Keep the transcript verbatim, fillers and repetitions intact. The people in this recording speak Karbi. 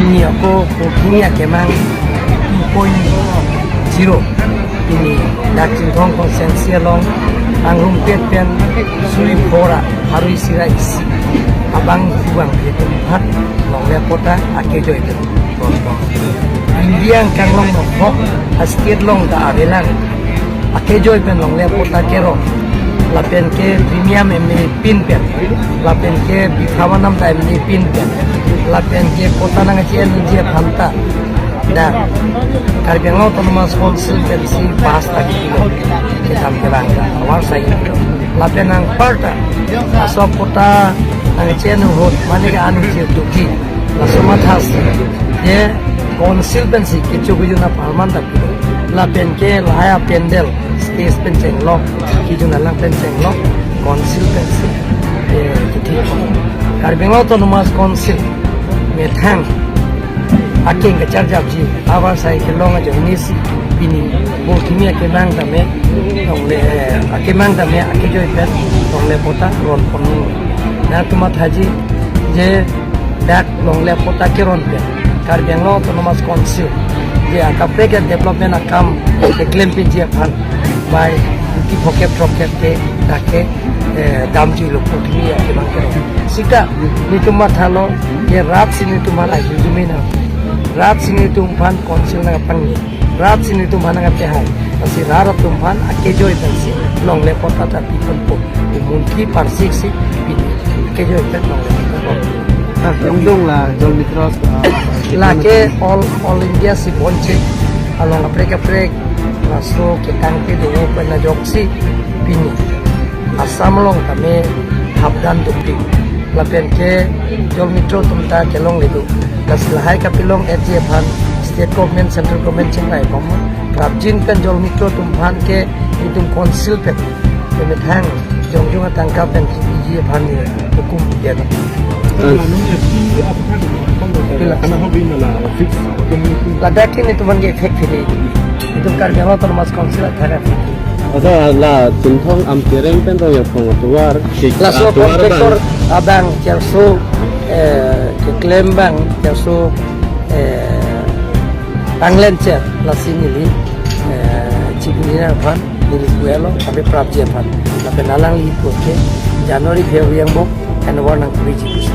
Pini ako Purthimi Akemang two point zero. Pini dak Chinthong constituency along angrumpet pen suri phora harui sira isi abang kubang atum aphan longle patta akejoi pen. India angkang along nohok a state along ta avelang akejoi pen longle patta keron. Lapen ke premium M A pin pen, lapen ke bitha manam ta M A pin pen, lapen ke patta nangchengji aphan ta dak Karbi Anglong Autonomous Council pensi pass ta kilo kedam kelang ta avarsai kilo. Lapen anparta laso patta nangcheng ahut mane ke anujir duki laso mathasi je council pensi kecho kejun apharman ta kilo. Lapen ke lahai apendel stage pen chenglok, kejun alang pen chenglok, council pensi, eh, kethik. Karbi Anglong Autonomous Council methang akeng kacharjapji avarsai kelong ajoinesi pini Purthimi Akemang tame longle, eh, Akemang tame akejoi pen longle patta ron pon. Nangtum mathaji je dak longle patta keron pen Karbi Anglong Autonomous Council je akaprek development akam keklem piji aphan bai kuti phokep throkkep ke dak ke, eh, damjuilo Purthimi Akemang keron. Sita netum mathalo je rat si netum aphan ajujumena, rat si netum aphan council nangpangni, rat si netum aphan nangpehai, lasi rat atum aphan akejoi pensi longle patta ta piponpo. Munthi parsik si pini akejoi pen longle patta. Ah, yang dong la Jol Mitro, ah, lake all, all India si bonche along kaprek kaprek laso ketang ke do pen ajoksi pini Assam along tame hapdan dopik. Lapen ke Jol Mitro atum ta kelongle do. Lasi lahai kapilong etji aphan state government, central government chingvai bom. Prapjin pen Jol Mitro atum aphan ke itum council pen kemethang jongjong atangka pen kepiji aphan ni hukum dia. Ladak ke netum aphan ke effect pini. Itum Karbi Anglong Autonomous Council athak. Asa la Chinthong Amtereng pen rong ya phong atuar. Laso atuar contractor abang. Abang cherso, eh, keklem abang cherso, eh, panglencher lasi neli, eh, chief engineer aphan neli kuelo, tapi prapji aphan. Tapi alangli pu ke January, February angbong handover nangkuri ji.